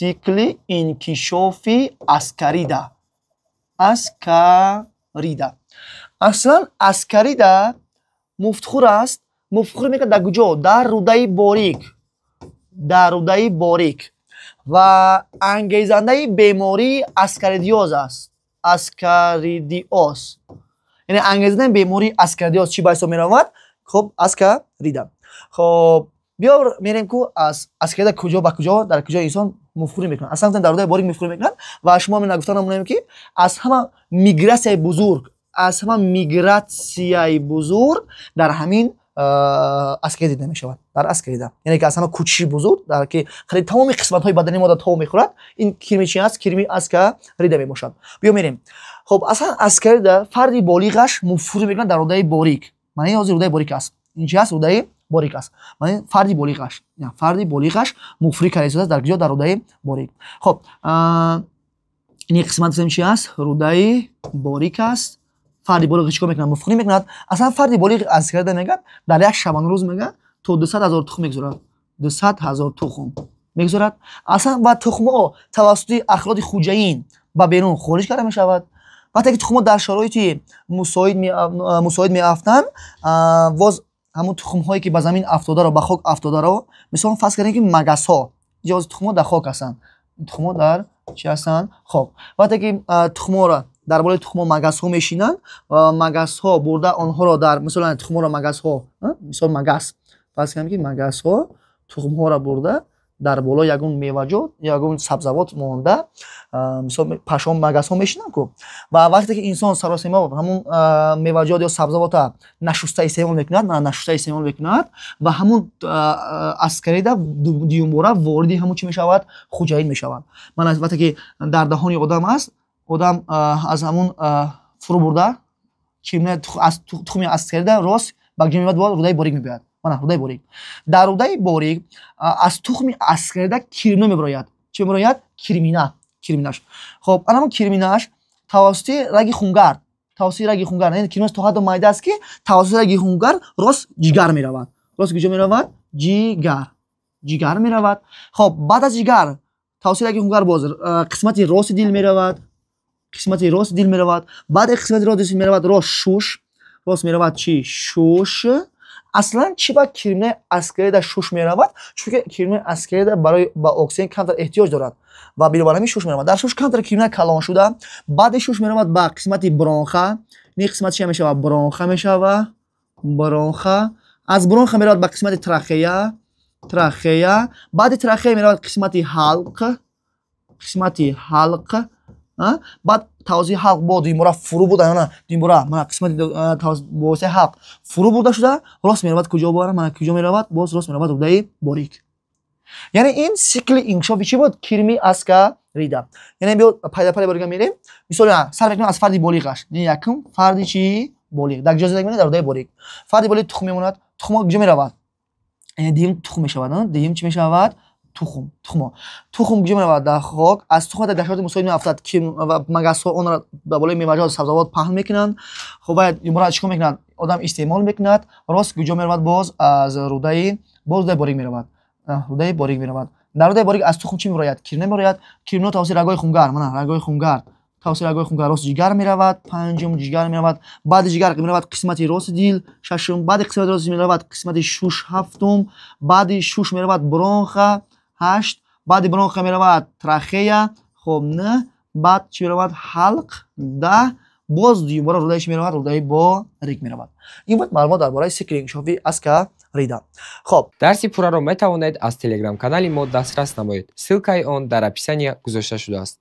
Цикли инкишофи аскарида. Аскарида аслан аскарида муфтхӯр аст. Муфтхӯр мекунад дар куҷо? Дар рӯдаи борик, дар рӯдаи борик, ва ангезандаи бемории аскаридиоз аст. Аскаридиоз, яъне ангезандаи бемории аскаридиоз чӣ ба ҳисоб меравад? Хоб, аскарида. Хоб, биё мерем, ку аз аскарида куҷо ба куҷо, дар куҷо инсон муфтхӯрӣ мекунад. Аслан дар рӯдаи борик муфтхӯрӣ мекунад. Ва шумо гуфта намунаем, ки аз ҳама мигратсияи бузург, аз ҳама мигратсияи бузург дар ҳамин аскарида дида мешавад, дар аскарида. Яъне ки аз ҳама кӯчиши бузург, дар ки қариб тамоми қисматҳои бадани мо тоб мехӯрад, ин кирми чи аст? Кирми аскарида мебошад. Биё мерем. Хоб, аслан аскарида фарди болиғаш муфтхӯрӣ мекунад дар рӯдаи борик. Маъни ҳозир рӯдаи борик аст. Ин чи аст? Рӯдаи борик аст. Маъни фарди болиғаш, фарди болиғаш муфтхӯрӣ карда истодааст дар куҷо? Дар рӯдаи борик. Хоб, ин қисмат гуфтем чи аст? Рӯдаи борик аст. Фарди болиғ чӣ кор мекунад? Муфтхӯрӣ мекунад. Аслан фарди болиғ аскарида, мегӯяд, дар як шабонарӯз, мегӯяд, то 200 000 тухм мегузорад, 200 000 тухм мегузорад аслан. Ва тухмҳо тавассути ахлоти хуҷаин ба берун хориҷ карда мешавад. Вақте ки тухмҳо дар шароити мусоид меафтанд, боз ҳамун тухмҳое ки ба замин афтодаро, ба хок афтодаро, мисол, фарз кардем, ки магасҳо иҷо, тухмҳо дар хок ҳастанд. Тухмҳо дар чӣ ҳастанд? Хок. Вақте ки тухмҳоро, дар болои тухмҳо магасҳо мешинанд, магасҳо бурда онҳоро дар, мисол, тухмҳоро магасҳо, мисол, магас, фарз кардем, ки магасҳо тухмҳоро бурда дар болои ягон меваҷот, ягон сабзавот монда, мисол, пашом магасҳо мешинанд ку. Ва вақте ки инсон саросема ҳамун меваҷот ё сабзавота нашуста истеъмол мекунад, нашуста истеъмол мекунад, ва ҳамун аскарида дуюмбора вориди ҳамун чӣ мешавад? Хуҷаин мешавад. Ман вақте ки дар даҳони одам аст, одам аз ҳамун фурӯ бурда аз тухми аскарида рост ба куҷо меояд? Бояд рӯдаи борик мебиёяд. Мана рӯдаи борик. Дар рӯдаи борик аз тухми аскарида кирмина мебирояд. Чӣ мебирояд? Кирмина, кирминаш. Хоб, ана ҳамун кирминаш тавассути раги хунгард, тавассути раги хунгард, яъне кирминаш то ҳаддо майда аст, ки тавассути раги хунгард рост ҷигар меравад. Рост куҷо меравад? Ҷигар, ҷигар меравад. Хоб, баъд аз ҷигар тавассути раги хунгард боз қисмати рости дил меравад, қисмати рости дил меравад. Баъди қисмати рости дил меравад рост шуш, рост меравад чӣ? Шуш. Аслан чӣ ба кирминаи аскарида шуш меравад? Чунки кирминаи аскарида барои ба оксиген камтар эҳтиёҷ дорад ва бинобар ҳамин шуш меравад. Дар шуш камтар кирмина калон шуда, баъди шуш меравад ба қисмати бронха. Ин қисмат чи мешавад? Бронха мешава, бронха. Аз бронха меравад ба қисмати трахея, трахея. Баъди трахея меравад қисмати ҳалқ, қисмати ҳалқ. Баъд тавассути ҳалқ бо дуюмбора фурӯ бурда, дуюмбора, мана, қисмати бо воситаи ҳалқ фурӯ бурда шуда, рост меравад куҷо? Бора, мана, куҷо меравад? Боз рост меравад рӯдаи борик. Яъне ин цикли инкишофи чӣ буд? Кирми аскарида. Яъне биё пайдапай борига мерем. Мисол, сар мекунем аз фарди болиғаш. Якум фарди чӣ? Болиғ. Дар куҷо зиндагӣ мекунад? Дар рӯдаи борик. Фарди болиғ тухм мемонад. Тухмҳо куҷо меравад? Яъне дуюм тухм мешавад. Дуюм чӣ мешавад? Тухм. Тухмо, тухм куҷо меравад? Дар хок. Аз тухм дар шароити мусоид меафтад, ки магасҳо онро ба болои меваҷот, сабзавот паҳн мекунанд. Хоб, бояд юмора чӣ кор мекунад? Одам истеъмол мекунад. Рост куҷо меравад? Боз аз рӯдаи, боз рӯдаи борик меравад, рӯдаи борик меравад. Дар рӯдаи борик аз тухм чӣ мебирояд? Кирмина мебирояд. Кирмино тавассути рагҳои хунгард, мана рагҳои хунгард, тавассути рагҳои хунгард рост ҷигар меравад. Панҷум, ҷигар меравад. Баъди ҷигар меравад қисмати рости дил, шашум. Баъди қисмати рости дил меравад қисмати шуш, ҳафтум. Баъди шуш меравад бронха, ҳашт. Баъди бронха меравад трахея, хоб, нӯҳ. Баъд чӣ меравад? Ҳалқ, 10. Боз дуюмбора рӯдаи чӣ меравад? Рӯдаи борик меравад. Ин буд маълумот дар бораи цикли инкишофи аскарида. Хоб. Дарси пурраро метавонед аз телеграм-канали мо дастрас намоед. Ссылкаи он дар описания гузошта шудааст.